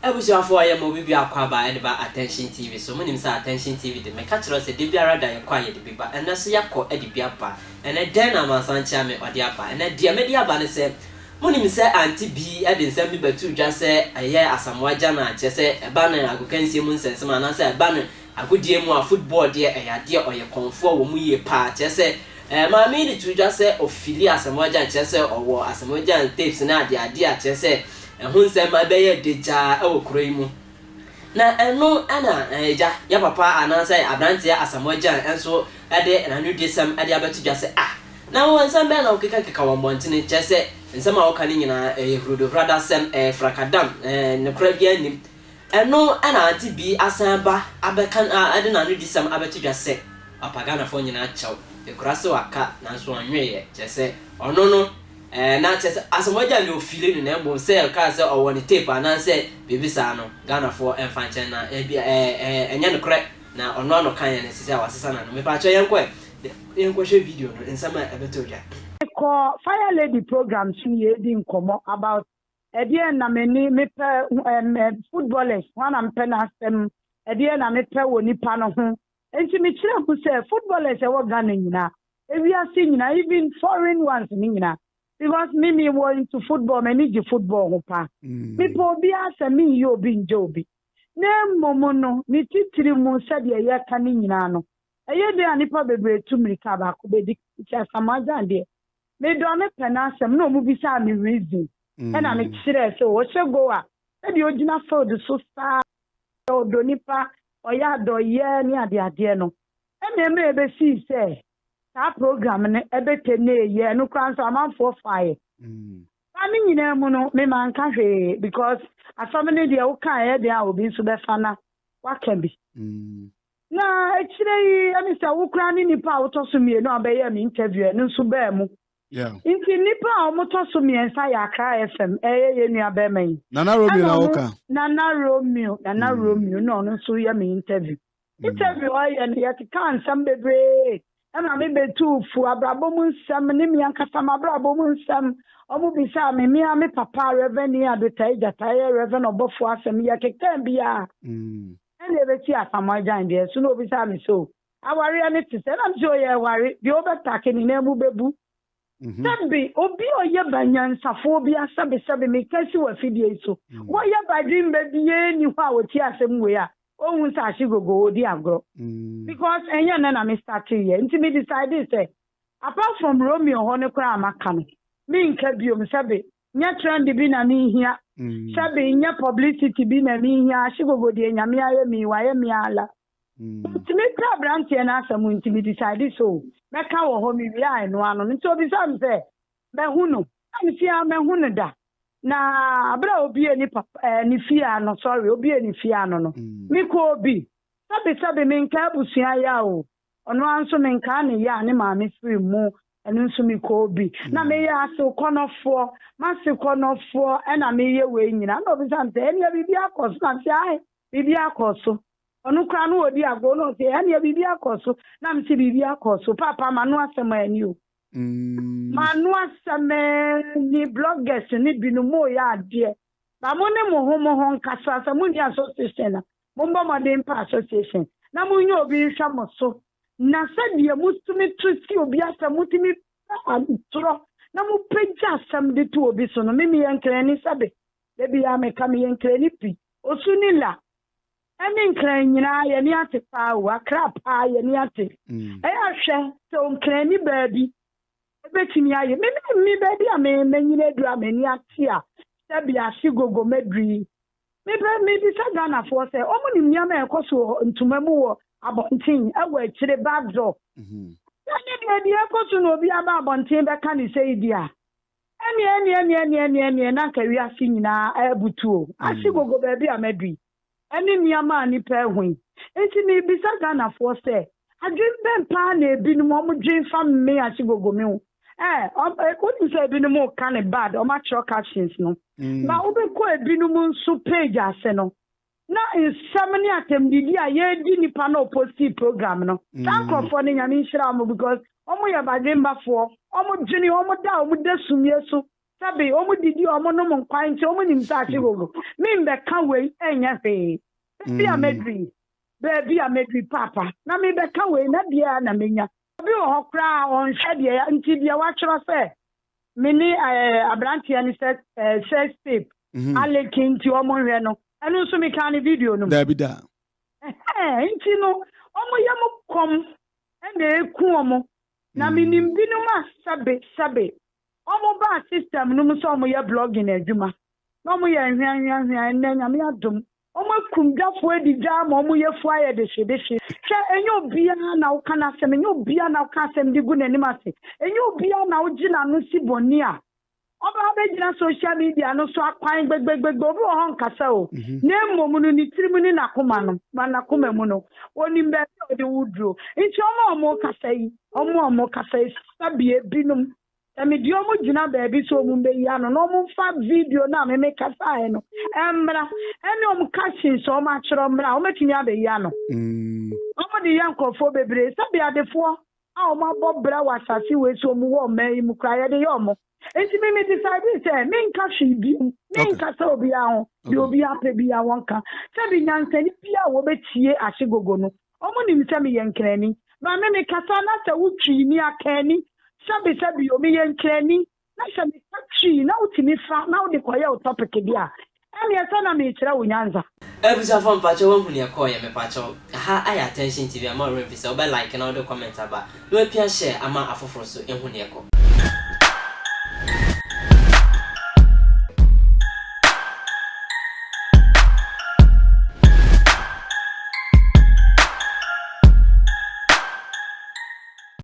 Abusuafoɔ a yɛma obi bi akwaaba de ba Attention TV so. Monim sɛ Attention TV de, meka kyerɛ wo sɛ da biara da yɛkɔ a yɛde bi ba. Ɛnnɛ nso yɛakɔ de bi aba. Ɛnnɛ dɛn na Amansan Kyeame ɔde aba? Ɛnnɛ deɛ mede aba ne sɛ, monim sɛ Auntie Bi de nsɛm bi bɛtoo dwa sɛ ɛyɛ Asamoah Gyan a kyerɛ sɛ ɛba no agokansie mu nsɛnsɛm anaasɛ ɛba no agodie mu a football deɛ ɛyɛ adeɛ ɔyɛ kɔmfoɔ wɔ mu yie paa. Kyerɛ sɛ maame yi de too dwa sɛ ɔfili Asamoah Gyan kyerɛ sɛ ɔwɔ Asamoah Gyan tapes ne adeade a kyerɛ sɛ ɛho nsɛm bɛyɛ dagyaa wɔ kuro yi mu. Na ɛno na agya, yɛ papa anaasɛ aberanteɛ Asamoah Gyan nso de n'anodisɛm de abɛto dwa sɛ, Ah, na wo nsɛm bɛn na wokekakeka wɔ mmɔntene? Kyerɛ sɛ, nsɛm a woka no nyinaa, ɛyɛ hurodohuradasɛm, ɛyɛ frakadam, nokorɛ biara nnim. Ɛno na Auntie Bee asan aba abɛka de n'anodisɛm abɛto dwa sɛ, Papa Ghanafoɔ nyinaa kyɛw, ekura sɛ waka nanso ɔnweeɛ. Kyerɛ sɛ, ɔno no, Ɛɛ, na kyerɛ sɛ Asamoah deɛ ɔfili no na mmom sɛ ɔkaa sɛ ɔwɔ ne tape anaasɛ biribi saa no, Ghanafoɔ mfa nkyɛn na ebia ɛɛ ɛɛ ɛnyɛ nokorɛ na ɔno ano kaeɛ no seesei a wasesa n'ano. Mepaakyɛw yɛnkɔ ɛ, yɛnkɔhwɛ video no, nsɛm a ɛbɛtɔ dwa. Mekɔɔ Fire Lady program so ne yɛredi nkɔmmɔ about ɛdeɛn na m'ani mepɛ ɛɛm footballers hwan na mepɛ n'asɛm, ɛdeɛn na mepɛ wɔ nipa no ho. Nti mekyerɛɛ mu sɛ footballers a ɛwɔ Ghana nyinaa ewiase nyinaa, even foreign ones ne nyinaa, because me me wɔ into football, m'ani gye football ho paa. Mepɛ obi asɛ menyɛ obi ngye obi. Na mmom no, ne titiri mu sɛdeɛ yɛka ne nyinaa no, ɛyɛ den a nipa bebree tu mmirika baako bɛdi. Nti Asamoah Gyan deɛ, medɔ ne pɛ n'asɛm na ɔmo bisaa me reason. Ɛna mekyerɛɛ sɛ ɔhyɛ goal a, sɛdeɛ ogyina field so saa, ɔdɔ nipa, ɔyɛ adɔyɛ ne adeadeɛ no. Ɛna ɛma ebesii sɛ saa program no ɛbɛtɛ ne ɛyɛ ɛno koraa nso amanfoɔ faeɛ. Saa ne nyinaa mu no, mema nka hwee because asɛm no deɛ woka ɛyɛ den a obi nso bɛfa na waka bi. Na akyire yi ɛne sɛ wo koraa ne nipa a wotɔ so mmienu a bɛyɛ me interview, ɛno nso baa mu. Nti nipa a wɔtɔ so mmiɛnsa yɛ Accra FM, ɛyɛ yɛn nua bɛrima yi. Nana Romeo na woka. Nana Romeo, Nana Romeo na ɔno nso yɛ me interview. Interview ɔyɛ no, yɛkeka nsɛm bebree ɛma me bɛtu fu abrabɔ mu nsɛm ne me ankasa m'abrabɔ mu nsɛm. Ɔmo bisa me mea me papa Reverend ni Adotai Gyata yɛ Reverend ɔbɔfo asɛm, yɛkeka biara. Ɛna ebɛsi Asamoah Gyan deɛ so na obisa me so awareɛ ne te sɛ, ɛna me sɛ ɔyɛ aware deɛ ɔbɛtake ne nan mu bɛbu. Sɛbi obi a ɔyɛ banyansafoɔ bi asɛbesɛbe meka si wɔ afidie yi so, wɔyɛ badwemba biara ni hɔ a wɔtie asɛm wei a ohun sɛ ahye gogo ɔdi agorɔ. Because ɛnyɛ nnɛ na me start yɛ, nti me decide sɛ apart from Romeo hɔ no koraa a maka no, menka biom. Sɛbe nyɛ trend bi na mehia, sɛbe nyɛ publicity bi na mehia. Ahye gogo deɛ, Nyame ayɛ mi, wayɛ mi ala. Nti mepɛ aberanteɛ no asɛm, nti me decide so mɛka wɔ hɔ. Mewie a ɛno ano no, nti obisa me sɛ mahu no, na mesi a mahu no da. Na abere a obie ne papa ne fie ano, sorry, obie ne fie ano no, mekɔ obi. Sɛbe sɛbe menka abusua yɛ a o, ɔno ara nso menka ne yɛ a ne maame firi mu, ɛno nso mekɔ obi. Na meyɛ ase kɔnɔfoɔ, mase kɔnɔfoɔ, ɛna meyɛ wei nyinaa. Na obisa me sɛ ɛnea biribi akɔ so, na mese ae, biribi akɔ so. Ɔno koraa no wɔdi agorɔ na ɔsɛ ɛnea biribi akɔ so, na mese biribi akɔ so. Papa ma no asɛm a ani o. Ma no asɛm ni, bloggers ne binom mo yɛ adeɛ ba, mo ne mo ho nkasa sɛ mo ni association a, mombɔ mmɔden pa association na monyɛ obi nhwɛ mo so, na sɛdeɛ motumi to si obi asɛm, motumi pɛ atorɔ na mopagya asɛm de to obi so no, me meyɛ nkrani. Sɛbe dabi a meka meyɛ nkrani pi osu ne la ɛne nkran nyinaa yɛne ate paa o, Akra paa yɛne ate. Ɛyɛ ahwɛ sɛ nkrani baabi ebetumi ayɛ me baabi a me manyina aduru a m'ani ate a sɛbi ase gogo maduru yi, mepɛ mebisa Ghanafoɔ sɛ ɔmo nim nneɛma a ɛkɔ so wɔ ntoma mu wɔ abɔnten ɛwɔ akyire backdoor. Ɛne deɛ ɛkɔ so na obi aba abɔnten bɛka ne sɛ yi di a ɛneɛ na nka wiase nyinaa ɛbutu o. Ase gogo baabi a madu yi ɛne nneɛma a nipa ehu yi, nti mebisa Ghanafoɔ sɛ adwene bɛn paa na ebinom ɔmo dwen fa mme ase gogo mi ho? Wonim sɛ ebinom ka ne bad, ɔmo atwerɛ captions no na wobɛkɔ ebinom nso page ase no na nsɛm ne atɛmdidi a yɛredi nipa na ɔpost program no. Saa nkurɔfoɔ no, Nyame nhyira ɔmo because ɔmo yɛ badwembafoɔ, ɔmo dwene, ɔmo da, ɔmo da sumie so. Sɛbe wɔn didi wɔn nom nkwan nti wɔn nim sɛ ahye gogo. Me mbɛka wei ɛnyɛ hwee. Baabi a mɛduru yi, baabi a mɛduru yi paapa na me bɛka wei na deɛ a na menya. Obi wɔ hɔ koraa a ɔnhwɛ deɛ nti deɛ watwerɛ sɛ me ne ɛɛ aberanteɛ no sɛ ɛɛ sex tape aleke nti wɔn nhwɛ no ɛno nso mekaa ne video no mu. Daabi da. Ɛhɛn nti no wɔn yɛ mo kɔm ɛna eku wɔn na menim binom a sɛbe sɛbe wɔn baa system no mu sɛ wɔn yɛ blogging adwuma na wɔn yɛ nhwea nhwea nhwea. Ɛnɛ Nyame adom, wɔn akum dwafoɔ adi dwa ama wɔn yɛ fu ayɛ dehye dehye. Hwɛ, ɛnyɛ obiara na woka n'asɛm, ɛnyɛ obiara na woka asɛm de gu n'anim ase, ɛnyɛ obiara na wogye n'ano si bɔnni a ɔbaa bɛgyina social media no so akwan gbegbegbegbe. Obi wɔ hɔ nkasa o, na mmom no ne tirim ne n'akoma no ma n'akoma mu no onim baabi a ɔde wo duro. Nti ɔmo a ɔmo kasa yi, ɔmo a ɔmo kasa yi, sabie binom ɛmi deɛ ɔmo gyina baabi sɛ ɔmo mbɛyi ano na ɔmo nfa video no a meme kasaeɛ no ɛmmra, ɛne ɔmo captions a ɔmo atwerɛ mmra a ɔmo abɛyi ano. Ɔmo de yɛ nkurɔfoɔ bebree. Sɛbi, adefoɔ a ɔmo abɔ bra wɔ asase wei so, ɔmo wɔ ɔman yi mu koraa, yɛde yɛ ɔmo. Nti mi decide sɛ menka hwee biom, menka sɛ obiara ho deɛ obiara pɛ biara wɔnka. Sɛbi, nyansani bi a wɔbɛtie ahye gogo no, ɔmo nim sɛ meyɛ Nkrani ba. Me kasa na sɛ wotwi ni akani, sɛbi sɛbi o, meyɛ Nkrani na sɛ meka twi na wotumi fa na wode kɔyɛ wo topic bi a, ɛneɛ sɛ na mekyerɛ wo nyansa. Abusuafo, mpakyɛw, wahu nea ɛkɔɔ yɛ. Mepakyɛw, ha ayɛ Attention TV. Ama ɔwerɛ mfi sɛ wobɛ like na wode comment aba na wapia share ama afoforɔ so ehu nea ɛkɔ.